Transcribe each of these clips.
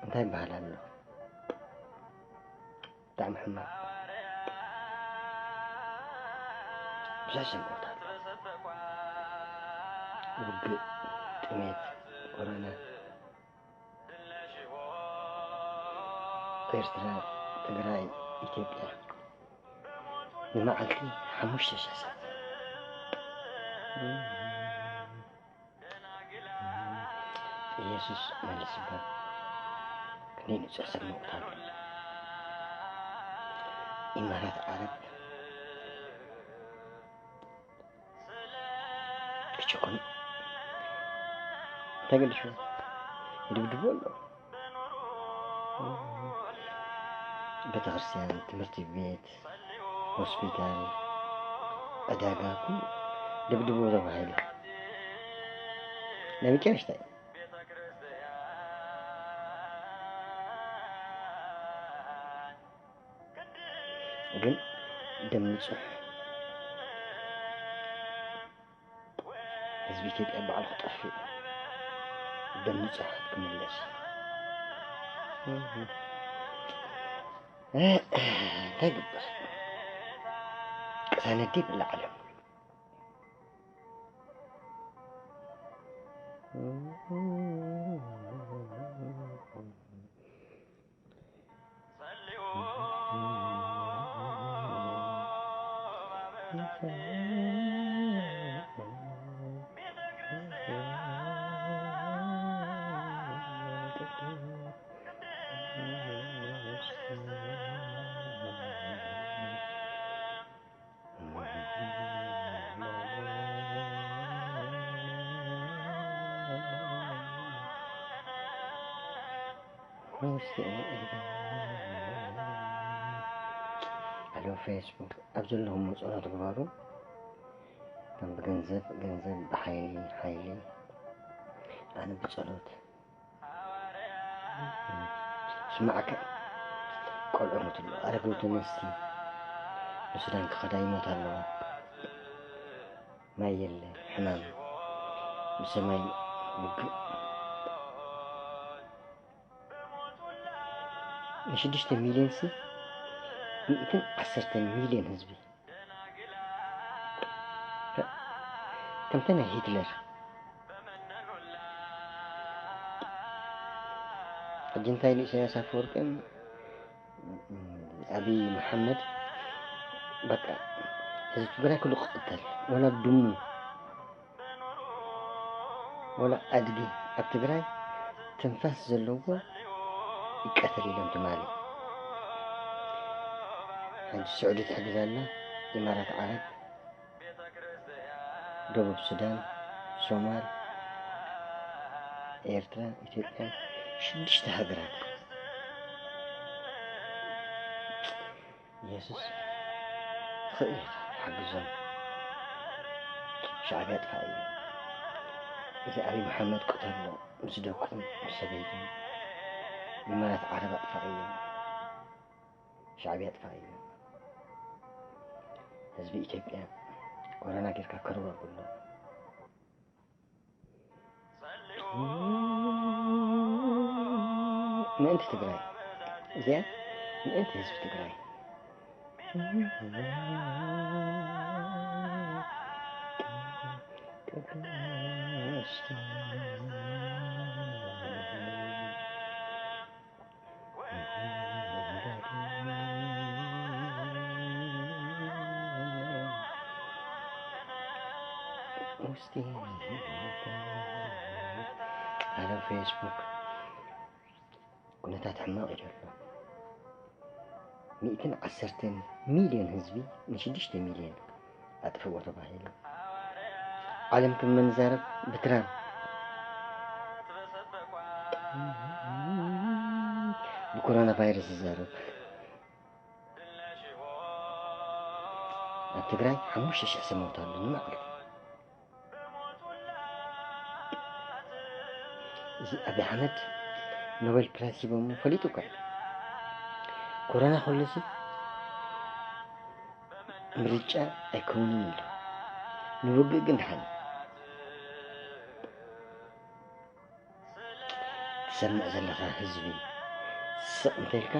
እንታይ ይበሃል ኣሎ? ብጣዕሚ ሕማቕ። ብዙሕ ስምዕታት፣ ውግእ፣ ጥሜት፣ ኮሮና፣ ኤርትራ፣ ትግራይ፣ ኢትዮጵያ፣ ንመዓልቲ ሓሙሽተ ሽሕ ሰብ። ኢየሱስ መልስባ። ክንደይ ንጹህ ሰብ ምቕታል። ኢማራት ዓረብ ክጭቁን እንታይ ገዲፉ ይድብድቡ ኣሎ። ቤተክርስትያን፣ ትምህርቲ ቤት፣ ሆስፒታል፣ ዕዳጋ፣ ኩሉ ደብድቡ ተባሂሉ። ናይ መጨረሽታ እዩ። ግን ደም ንጹሕ ህዝቢ ኢትዮጵያ ባዕሉ ክጠፍእ፣ ደም ንጹሕ ክምለስ። እንታይ ግበር? ቅሳነት ድዩ ብላ ዓለም? ኣሎ ፌስቡክ ኣብ ዘለኹም ጸሎት ግበሩ። ከም ብገንዘብ፣ ገንዘብ ብሓይሊ፣ ሓይሊ፣ ኣነ ብጸሎት። ስማዕካ፣ ቆልዑ ሞት ኣሎ፣ ኣረገውቲ ኣንስቲ ንሱዳን ክኸዳ ይሞታ ኣለዋ። ማይ የለ፣ ሕማም፣ ብሰማይ ውግእ። ንሽዱሽተ ሚልዮን ሲ፣ ሚእትን ዓሰርተ ሚልዮን ህዝቢ። ከምተ ናይ ሂትለር። ሕጂ እንታይ ኢሉ ኢሳያስ ኣፈወርቅን ኣብይ መሓመድ፣ በቃ ህዝቢ ትግራይ ኩሉ ክቕተል፣ ወላ ድሙ፣ ወላ ኣድጊ ኣብ ትግራይ ትንፋስ ዘለዎ ይቀተል ኢሎም ትማሊ። ሕጂ ስዑዲ ትሕግዝ ኣላ፣ ኢማራት ዓረብ፣ ደቡብ ሱዳን፣ ሶማል፣ ኤርትራ፣ ኢትዮጵያ፣ ሽዱሽተ ሃገራት። ኢየሱስ ትኽእል ኢኻ፣ ሓግዞም። ሻዕብያ ጥፋእ እዩ። እዚ ኣብይ መሓመድ ቅተሎ፣ ምስ ደቁ፣ ምስ ሰበይቱ። ኢማራት ዓረብ ኣጥፋእ እዩ። ሻዕብያ ጥፋእ እዩ። ህዝቢ ኢትዮጵያ ኮሮና ጌርካ ከርወ ብሎ። ምእንቲ ትግራይ። እዚኣ ምእንቲ ህዝቢ ትግራይ። ውስጢ ኣብ ፌስቡክ ኩነታት ሕማቕ እዩ ዘሎ። ሚእትን ዓሰርተን ሚልዮን ህዝቢ ንሽዱሽተ ሚልዮን ኣጥፍዎ ተባሂሉ። ዓለም ከም መንዛረብ ብትራምፕ ብኮሮና ቫይረስ ዝዛረብ። ኣብ ትግራይ ሓሙሽተ ሽሕ ሰብ ሞት ኣሎ ንመዓልቲ። እዚ ኣብይ ኣሕመድ ኖቤል ፕራይስ ሂቦሞ ፈሊጡ እኮ እዩ። ኮሮና ከሎሲ ምርጫ ኣይከውንን ኢሉ። ንውግእ ግን ደሓን እዩ። ትሰምዕ ዘለኻ ህዝቢ፣ ስቕ እንተኢልካ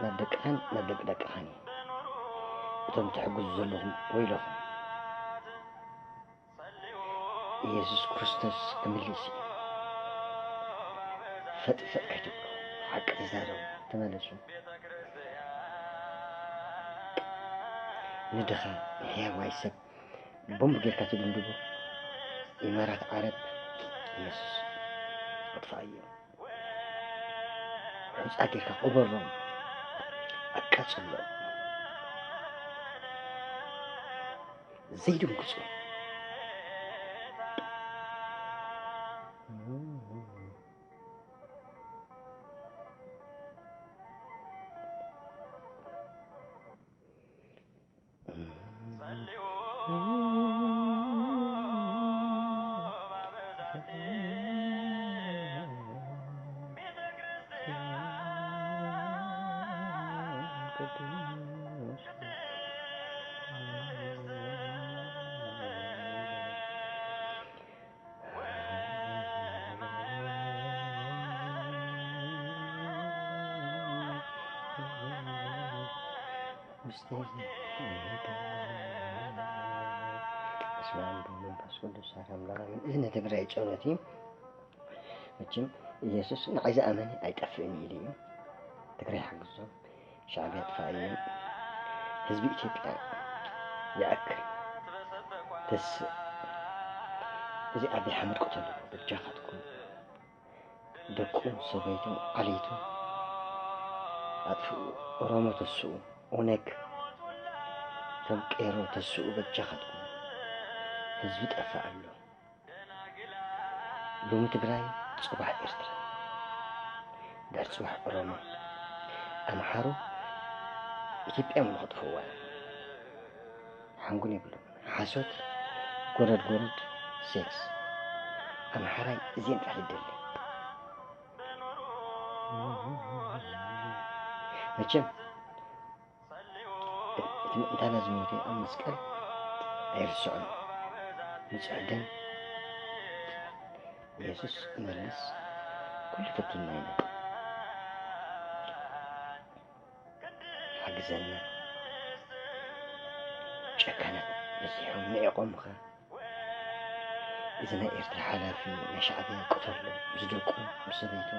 ናብ ደቅኻን ናብ ደቂ ደቅኻን እዩ። እቶም ትሕግዙ ዘለኹም ወይለኹም። ኢየሱስ ክርስቶስ ክምልስ እዩ። ፈጥ ፈጥ ኣይትብሉ። ሓቂ ተዛረቡ፣ ተመለሱ። ንድኻ፣ ንሕያዋይ ሰብ ቦምብ ጌርካ ትድንድቡ። ኢማራት ዓረብ፣ ኢየሱስ ኣጥፍኣዮ። ሑጻ ጌርካ ቅበሮም፣ ኣቃጽሎም። ዘይድንግጹ። ምስቲ በስመ ኣብ ወወልድ ወመንፈስ ቅዱስ ኣሐዱ ኣምላክ ኣሜን። እዚ ናይ ትግራይ ጸሎት እዩ። መቸም ኢየሱስ ንዓይ ዝኣመነ ኣይጠፍእን ኢሉ እዩ። ትግራይ ሓግዞም፣ ሻዕብያ ጥፋእዮም፣ ህዝቢ ኢትዮጵያ ይኣክል ተስእ። እዚ ኣቢ ሓመድ ቅተሉ በጃኻትኩም። ደቁ፣ ሰበይቱ፣ ዓሌቱ ኣጥፍኡ። ኦሮሞ ተስኡ፣ ኦነግ ከም ቄሮ ተስኡ በጃኻትኩም። ህዝቢ ጠፍእ ኣሎ። ሎሚ ትግራይ፣ ጽባሕ ኤርትራ፣ ድሕሪ ጽባሕ ኦሮሞ፣ ኣምሓሩ ኢትዮጵያ ምሉ ከጥፍእዋ እዮም። ሓንጎል የብሎም። ሓሶት ጎረድ ጎረድ ሴክስ። ኣምሓራይ እዚአን ጥራሕ ይደሊ። መቸም እቲ ምእንታና ዝሞተ ኣብ መስቀል ኣይርስዖን። ንጹሕ ደም ኢየሱስ ክመልስ ኩሉ ፈቲንና ኢና። ሓግዘና። ጨካናት በዚሖም ንዒቖምኻ። እዚ ናይ ኤርትራ ሓላፊ ናይ ሻዕብያ ቅተሎ፣ ምስ ደቁ፣ ምስ ሰበይቱ።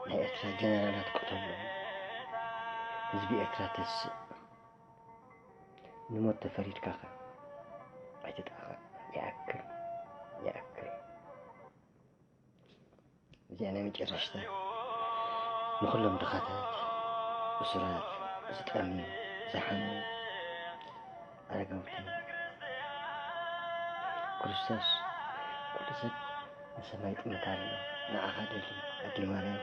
ናይ ኤርትራ ጀነራላት ቅተሎ። ህዝቢ ኤርትራ ተስእ። ንሞት ተፈሪድካኸ ኣይትጥቓ። ይኣክል፣ ይኣክል። እዚኣ ናይ መጨረሽታ ንኹሎም ድኻታት፣ እሱራት፣ ዝጠምዩ፣ ዝሓሙ፣ ኣረጋውቲ። ክርስቶስ ኩሉ ሰብ ንሰማይ ይጥምት ኣሎ። ንዓኻ ደልዩ ኣደይ ማርያም።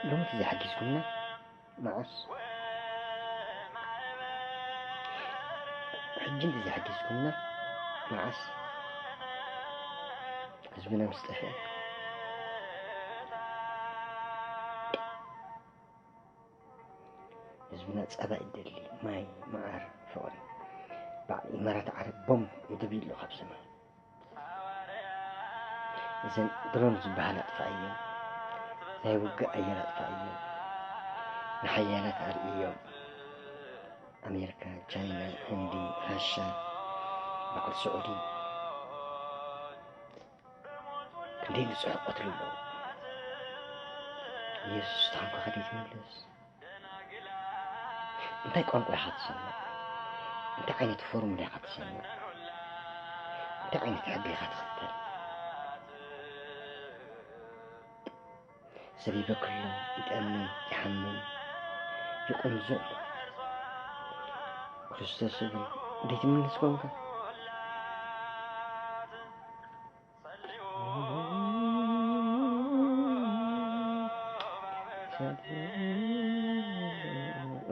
ሎሚ ተዘይሓጊዝኩምና መዓስ? ሕጂ እንተዘይሓጊዝኩምና መዓስ? ህዝብና ምስ ጠፍአ። ህዝብና ጸባ ይደሊ፣ ማይ፣ መዓር፣ ፍቕሪ። በዓል ኢማራት ዓረብ ቦምብ ይድብይ ኣሎ ካብ ሰማይ። እዘን ድሮን ዝበሃላ ኣጥፍኣየን፣ ናይ ውግእ ኣየር ኣጥፍኣየን፣ ንሓያላት ኣርእዮም። ኣሜሪካ፣ ቻይና፣ ህንዲ፣ ራሻ፣ በዓል ስዑዲ ክንደይ ንጹሕ ይቐትሉ ኣለዉ። ኢየሱስ ተኾንካ ከደይ ትምለስ? እንታይ ቋንቋ ኢኻ ትሰምዕ? እንታይ ዓይነት ፎርሙላ ኢኻ ትሰምዕ? እንታይ ዓይነት ሕጊ ኢኻ ትኽተል? ሰብ ይበክሎ፣ ይጠምን፣ ይሓምም፣ ይቑንዞ ኣሎ። ክርስቶስ ይብል፣ ደይትምልስ ኮንካ?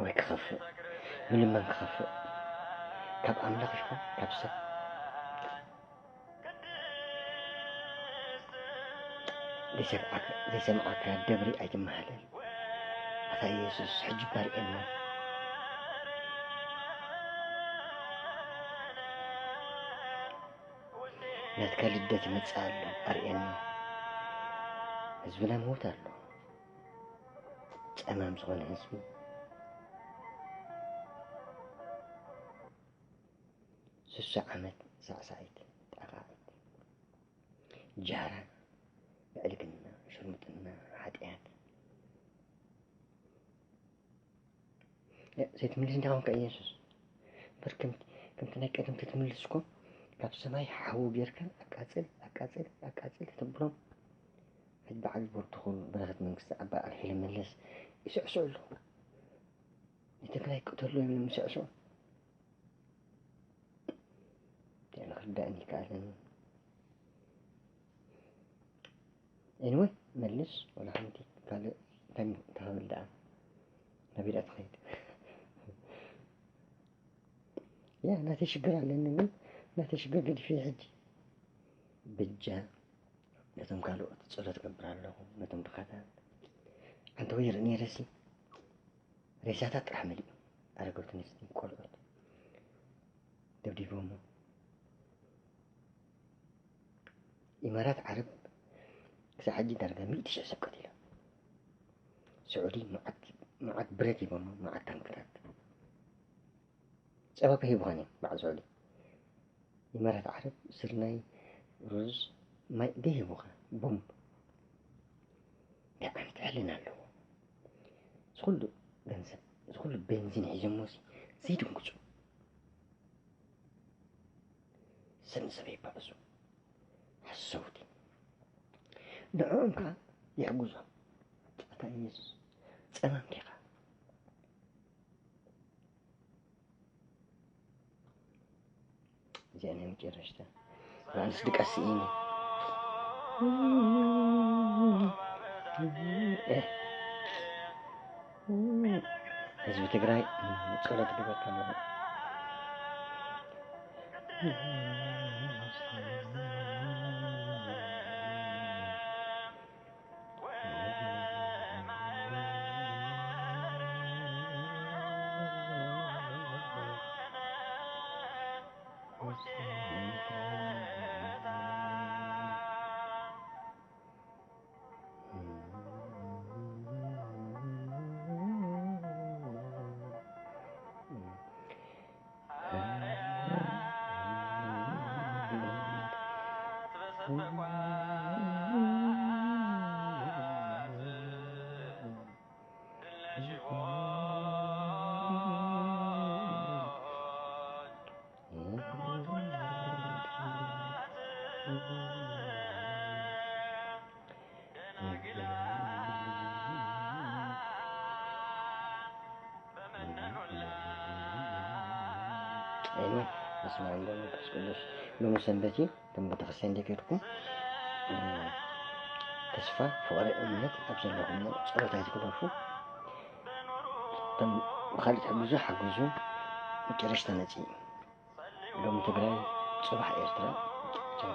ወይ ክኸፍእ፣ ምልማን ክኸፍእ፣ ካብ ኣምላኽ ይኹን ካብ ሰብ። ዘይሰምዓካ፣ ዘይሰምዓካ ደብሪ ኣይትመሃለል። ኣታ ኢየሱስ፣ ሕጂ ባርኤና። ናትካ ልደት ይመጽእ ኣሎ፣ ኣርእየኒ። ህዝብና ምውት ኣሎ። ጸማም ዝኾነ ህዝቢ። ስሳ ዓመት ሳዕሳዒት፣ ጣቓዒት፣ ጃህራ፣ ብዕልግና፣ ሽርሙጥና፣ ሓጢኣት። እ፣ ዘይትምልስ እንታይ ኾንካ ኢየሱስ? እምበር ከምቲ፣ ከምቲ ናይ ቀደም ተትምልስ እኮ፣ ካብ ሰማይ ሓዊ ጌርካ ኣቃጽል፣ ኣቃጽል፣ ኣቃጽል ተተብሎም። ሕጂ በዓል በርትኹ፣ በረኸት መንግስቲ ኣባ ኣልሒለ መለስ ይስዕስዑ ኣለዉ። ንትግራይ ቅተሉ እዮም ዝስዕስዑ። እንታይ ንኽርዳእን ይከኣልን። ኤኒወይ፣ መልስ ወላ ሓንቲ ካልእ እንታይ ም-፣ እንታይ ክብል ደኣ? ናበይ ደኣ ትኸይድ? ያ፣ ናተይ ሽግር ኣለኒ፣ ግን ናተይ ሽግር ገዲፈ ሕጂ። በጃ ነቶም ካልኦት ጸሎት እገብር ኣለኹ፣ ነቶም ድኻታት። ኣንተ ወይ ርእየ ነይረሲ፣ ሬሳታት ጥራሕ መሊኡ። ኣረገውቲ ኣንስቲ፣ ቆልዑት ደብዲቦሞ። ኢማራት ዓረብ ክሳብ ሕጂ ዳርጋ ሚእቲ ሽሕ ሰብ ቀቲላ። ስዑዲ መዓት፣ መዓት ብረት ሂቦሞ፣ መዓት ታንክታት። ጸባ ከ ሂቡኻን እዮም በዓል ስዑዲ። ኢማራት ዓረብ ስርናይ፣ ሩዝ፣ ማይ ደይ ሂቡኻ፣ ቦምብ። እንታይ ዓይነት ሕልና ኣለዎ? ዝኹሉ ገንዘብ፣ ዝኹሉ ቤንዚን ሒዞሞሲ ዘይድንግጹ። ሰብ ንሰብ ይባእሱ። ሓሰውቲ። ንዕኦም ከኣ የሕግዞም። ኣታ ኢየሱስ፣ ጸማም ዲኻ? እዚኣ ናይ መጨረሽታ። ዮሃንስ ድቃስ ስኢኒ። እ። ህዝቢ ትግራይ ጸሎት ግበር ተብሎ። ኣሜን። በስመ አብ ወወልድ ወመንፈስ ቅዱስ። ሎሚ ሰንበት እዩ። ከም ቤተክርስትያን ዘይከድኩም፣ እ፣ ተስፋ፣ ፍቕሪ፣ እምነት ኣብ ዘለኹሞ ጸሎት ኣይትግደፉ። ከም ብኻልእ ትሕግዙ ሓግዙ። መጨረሽታ መጺኡ። ሎሚ ትግራይ፣ ጽባሕ ኤርትራ። ቻው።